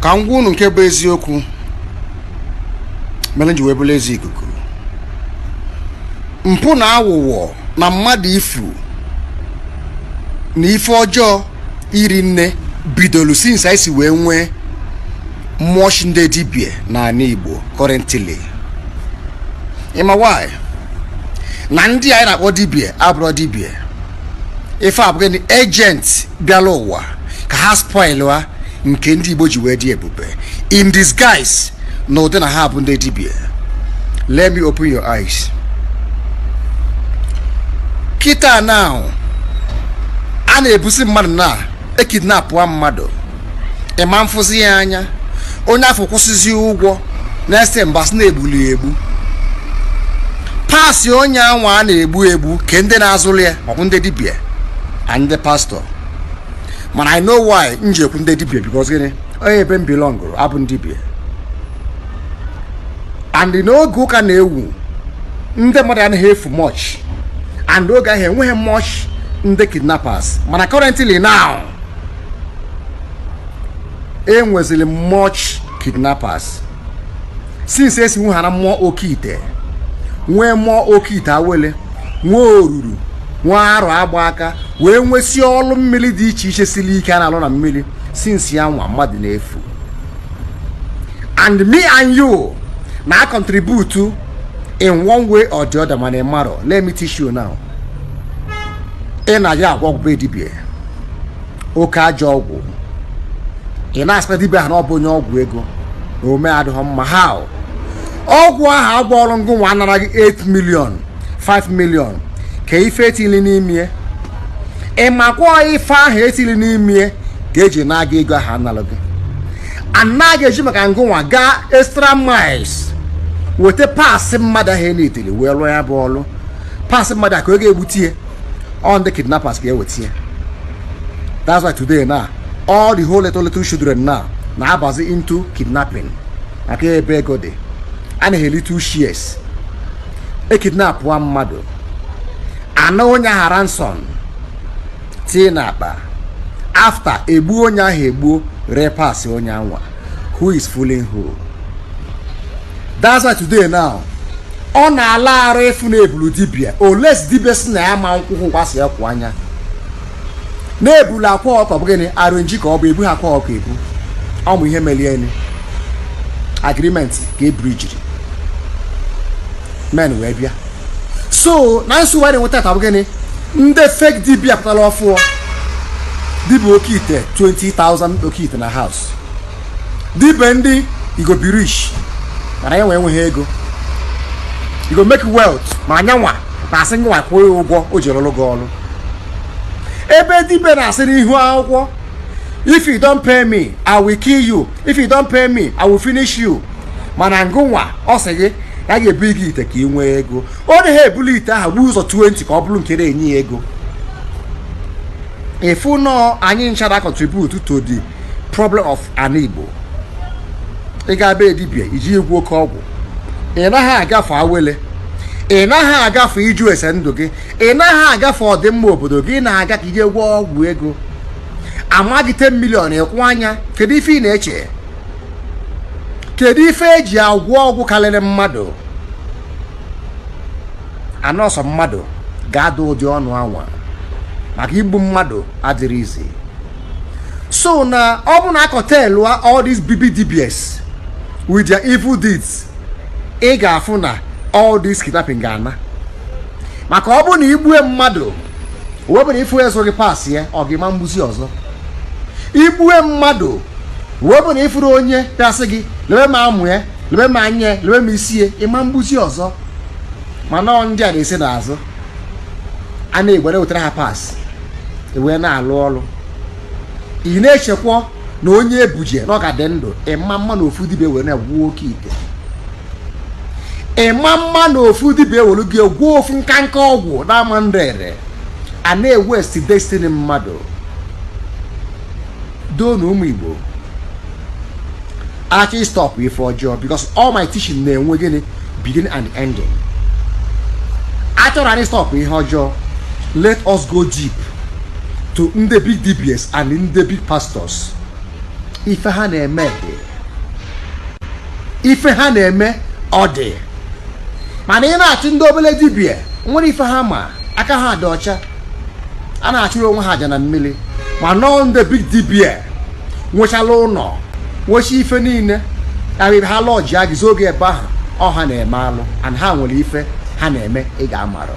Ka m gwa unu nke bụ eziokwu mere m ji wee bụrụ eze ikuku. Mpụ na aghụghọ na mmadụ ifu na ife ọjọọ iri nne bidolu since anyị si wee nwee mmụọ chi ndị dibịa n'ala Igbo currently. Ịma why? Na ndị anyị na-akpọ dibịa abụrọ dibịa. Ife a bụ gịnị? Agent bịala ụwa ka ha spoil nke ndị Igbo ji wee dị ebube in disguise na ụdị na ha bụ ndị dibịa. Let me open your eyes. Kịta now, a na-ebusi mmadụ na ekidnapụa mmadụ, ịma mfụzi ya anya, onye afọ kwụsịzi ụgwọ next mbasị na-egbuli ya egbu paasị onye anwa a na-egbu egbu ke ndị na-azụrụ ya ọ bụ ndị dibịa and ndị pastọ. Mana I know why m ji ekwu ndị dibịa, because gịnị? Onye ebe m belongụrụ abụ ndị dibịa, and n'oge ụka na-ewu, ndị mmadụ anaghị efu much, and oge ahụ enweghị much ndị kidnappers. Mana currently now, enwezili much kidnappers since esi nwughara mmụọ oke ite, nwee mmụọ oke ite awele, nwee oruru, nwee arọ agba aka, wee nwesịa ọlụ mmiri dị iche iche siri ike a na-alụ na mmiri. Since ya nwa mmadụ na-efu, and me and you na contribute in one way or the other. Mana ị marọ, let me teach you now. Ị na-aja agwa ọgwụ be dibịa oke ajọ ọgwụ, ị na-asịkwa dibịa ahụ na ọ bụ onye ọgwụ ego na ome adịghị mma. How? Ọgwụ ahụ agwọọlụ ngụ nwa anara gị 8 million, 5 million, ka ife etili n'ime. Ị makwa ife ahụ etili n'ime ka eji na-aga ego ahụ analụ gị, anaghị eji maka ngụnwa gaa extra miles weta parts mmadụ ahụ enitiri wee lụọ ya bụ ọlụ. Parts mmadụ a ka ọ ga-egbutie ọ ndị kidnappers ga-eweta ya. That's why today now, all the whole little little children now na-abazi into kidnapping, maka ebe ego dị. A na-eheli two shares, ekidnapụa mmadụ, ana onye ahụ ransom, tie n'akpa. After egbuo onye ahụ, egbuo, ree parts onye anwa. Who is fooling who? That's why today now, ọ na-ala arụ ịfụ na ebulu dibịa oles dibịa si na ya ma nkwụkwụ nkwasị ya kwụ anya na-ebulu akwa ọkọ bụ gịnị arụnji ka ọ bụ ebu ha akwa ọkọ ebu ọmụ ihe melieni agreement ka e bridgiri men wee bịa. So na nsogbu anyị na-enweta taa bụ gịnị? Ndị fake dibịa pụtara ọfụọ, dibịa oke ite 20,000 oke ite na house, dibịa ndị you go be rich, mana ya nwee enweghị ego. You go make wealth, ma anyanwa na-asị ngwa kwụọ ya ụgwọ o ji rụrụ gị ọrụ. Ebe dibịa na-asị n'ihu akwụkwọ, "If you don't pay me, I will kill you. If you don't pay me, I will finish you." Mana ngụnwa ọ sị gị ya ga-ebu gị ite ka ị nwee ego, ọ naghị ebuli ite ahụ gbuo ụzọ 20 ka ọ bụrụ nke na-enye ya ego. Ịfụ nọọ anyị nchara contribute to the problem of ana Igbo. Ị ga-abịa dibịa iji egwu oke ọgwụ, ị naghị agafe awele, ị naghị agafe iju ese ndụ gị, ị naghị agafe ọdịmma obodo gị. Na-aga ka ije gwọọ ọgwụ ego, amaghị 10 million ịkwụ anya. Kedu ife ị na-eche? Kedu ife eji agwọ ọgwụ karịrị mmadụ anọsọ? Mmadụ ga-ada ụdị ọnụ anwa maka igbu mmadụ adịrị izi. So na ọ bụ na akọtelụ all these BBDBS with their evil deeds, ị ga-afụ na all this kidnapping ga-ana, maka ọ bụ na igbue mmadụ wee bụ na ịfụ ezo gị parts ya, ọ ga-ema mgbuzi ọzọ. Igbue mmadụ wee bụ na ịfụrụ onye bịasị gị lebe m amụ ya, lebe m anya ya, lebe m isi ya, ịma mgbuzi ọzọ. Mana ọ ndị a na-esi n'azụ a na-egbere wetara ha parts wee na-alụ ọrụ. Ị na-echekwa na onye ebuje na ọ ka dị ndụ. Ịma mma na ofu dibịa were na-egwu oke ite, ịma mma na ofu dibịa ewere gị gwuo ofu nka nka ọgwụ na-ama nrere a na-ewesti destiny mmadụ. Doo na ụmụ Igbo achọ stop ife ọjọọ, because all my teaching na-enwe gịnị? Beginning and ending. Achọrọ anyị stop ihe ọjọọ, let us go deep to ndị big DBS and ndị big pastors. Ife ha na-eme dị, ife ha na-eme ọ dị. Mana ị na-achụ ndị obele dibịa nwere ife ha ma, aka ha dị ọcha, a na-achụrụ onwe ha aja na mmiri. Ma nọọ ndị big dibịa nwechala ụlọ, nwecha ife niile, arịrị ha lọji agịzi oge ebe ahụ, ọ ha na-eme alụ, and ha nwere ife ha na-eme. Ị ga-amarụ.